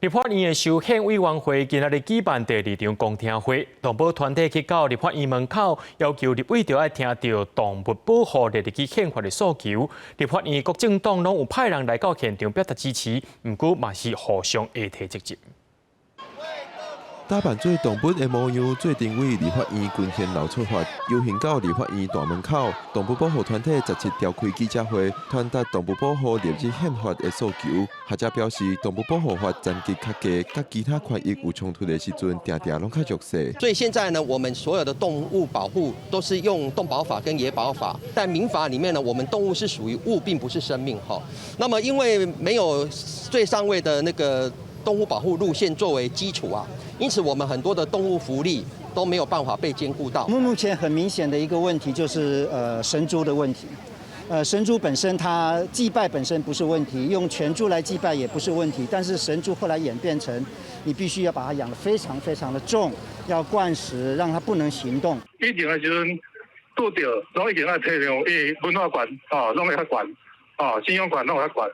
立法院的修憲委員會今仔日舉辦第二場公聽會，動保團體去到立法院門口，要求立委著愛聽著動物保護列入去憲法的訴求。立法院各政黨攏有派人來到現場表達支持，毋過嘛是互相下提責任。打扮做動物的模樣，做陣為立法院群賢樓出發，遊行到立法院大門口。動物保護團體17召開記者會，傳達動物保護列入憲法的訴求。學者表示，動物保護法層級較低，佮其他權益有衝突的時陣，定定攏較弱勢。所以現在呢，我們所有的動物保護都是用動保法跟野保法，但民法裡面呢，我們動物是屬於物，並不是生命。哈，那麼因為沒有最上位的那個動物保護路線作為基礎啊，因此我們很多的動物福利都沒有辦法被兼顧到。目前很明顯的一個問題就是神豬的問題。神豬本身它祭拜本身不是問題，用全豬來祭拜也不是問題，但是神豬後來演變成你必須要把它養得非常非常的重，要灌食，讓它不能行動。以前的時陣拄著，攏已經愛體諒伊文化懸，哦，攏會較懸，哦，信仰懸攏會較懸。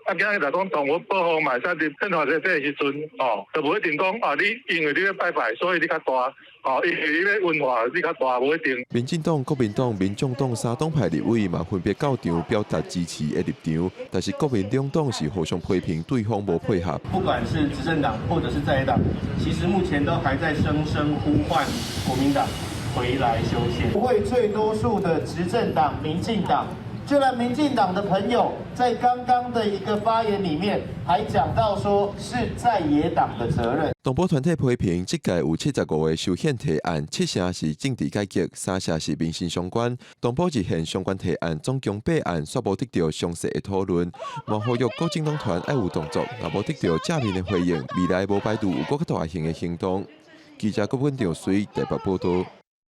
啊，今日來講動物保護嘛，會使佇憲法內底的時陣，哦，就無一定講啊，你因為你欲拜拜，所以你較大，哦，因為你欲文化你較大，無一定。民進黨、國民黨、民眾黨三黨派立委嘛分別到場表達支持的立場，但是國民兩黨是互相批評對方無配合。不管是執政黨或者是在野黨，其實目前都還在聲聲呼喚國民黨回來修憲。國會最多數的執政黨民進黨。就連民進黨的朋友在剛剛的一個發言裡面，還講到說是在野黨的責任。動保團體批評，這屆有75個修憲提案，七成是政治改革，三成是民生相關。動保熱線相關提案總共八案，煞無得著詳細的討論。嘛呼籲各政黨團愛有動作，若無得著正面的回應，未來無排除有閣較大型的行動。記者郭文長隨台北報道。